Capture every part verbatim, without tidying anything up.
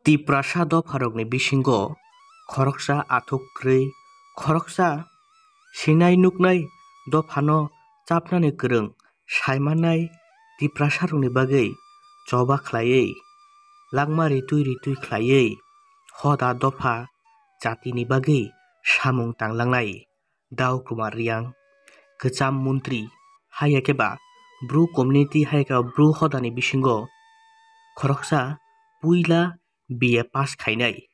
Tiprasa dopharokni bisingo khoroksa athuk kwrwi, khoroksa sinai nuknai dophano chapnani kwrwng, saimannai Tiprasarokni bagwi choba khlaiwi, langma ritwi ritwi khlaiwi, hoda dopha jatini bagwi samung tanglangnai Dao Kumar Riang, kwcham montri, haiya khe ba Bru community, haiya khe ba Bru hodani bisingo khoroksa puila B A pass khainai,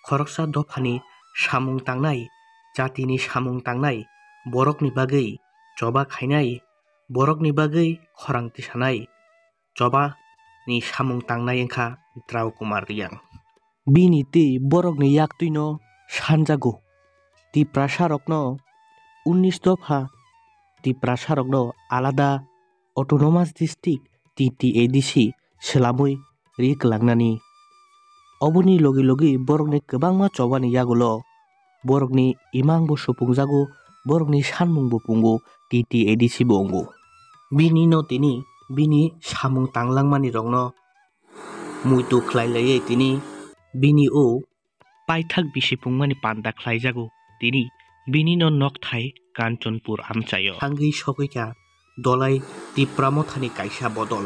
khoroksa dophani samung tangnai, jatini samung tangnai, borokni bagwi choba khainai, borokni bagwi khorang tisanai, choba ni samung tangnai wngkha Drao Kumar Riang. Bini tei borokni yaktwino sanjago, Tiprasarokno unnish dopha Tiprasarokno alada Autonomous District, T T A D C, swlamwi ri kwlangnani. Oboni logi logi borokni kwbangma chobani yagulo borokni imangbo supungjago, borokni sanmungbo pungo, T T A D C bo wngo. Binino tini bini samung tanglangmani rokno muitu khlai laiwi tini bini o paithak bisi pungmani panda khlaijago, tini binino nokthai Kanchanpur amchaio. Thangwi sogwi kha Dolai Tipra Mothani kaisa bodol.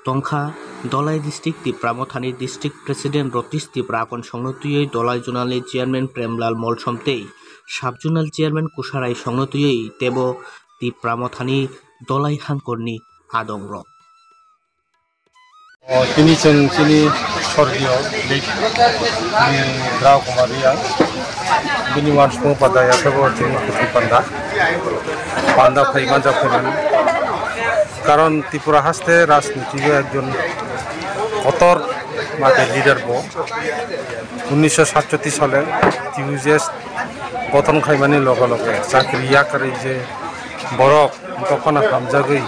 Tongkha Dolai District Tipra Mothani District President Rotish Tipra akon songno twiwi Dolai Zonal ni Chairman Premlal Molsom tei Sub Zonal Chairman Kusarai songno twiwi tebo Tipra Mothani Dolai hangkorni adongrok. O, tini chwng chini sorgio lik, mm, Drao Kumar Riang. Bini uansukmung panda ya khe bo chini kuthwi panda. Panda phai manja phai mani. Karon Tripura haste rajniti o ekjon kotor mate leader bo. Unnisho satchottish sale T U J S gothon khaimani loge loge chakri yakarwi je borok dophano hamjagwi,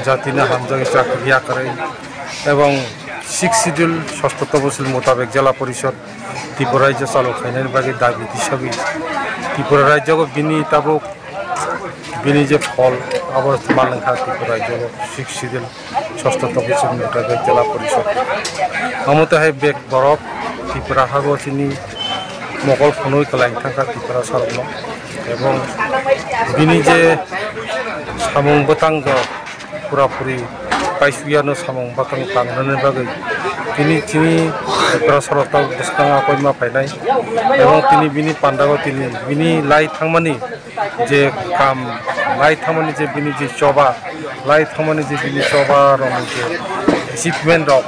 jatino hamjagwi chakri yakarwi ebong Sixth Schedule sosto toposil mutabek Jela Porishod Tripura rajyo chalo khainani bagwi dabi tisogwi Tripura rajyogo bini tabuk bini je phol abo manlangkha Tripura rajyogo Sixth Schedule sosto toposil mutabek Jela Porishod. Amo tei hai bek borok Tripura hago chini mokol phunui kwlai thangkha Tripura sarokno. Ebong bini je samung bwtang jok pura puri kaisuyano samung bwtang tangnani bagwi tini chini Tripura sarok tabuk bwskang akoima phainai. Ebong tini bini pandao tini bini lai thangmani je kam lai thangmani je bini je choba, lai thangmani je bini choba rokni je achievement rok,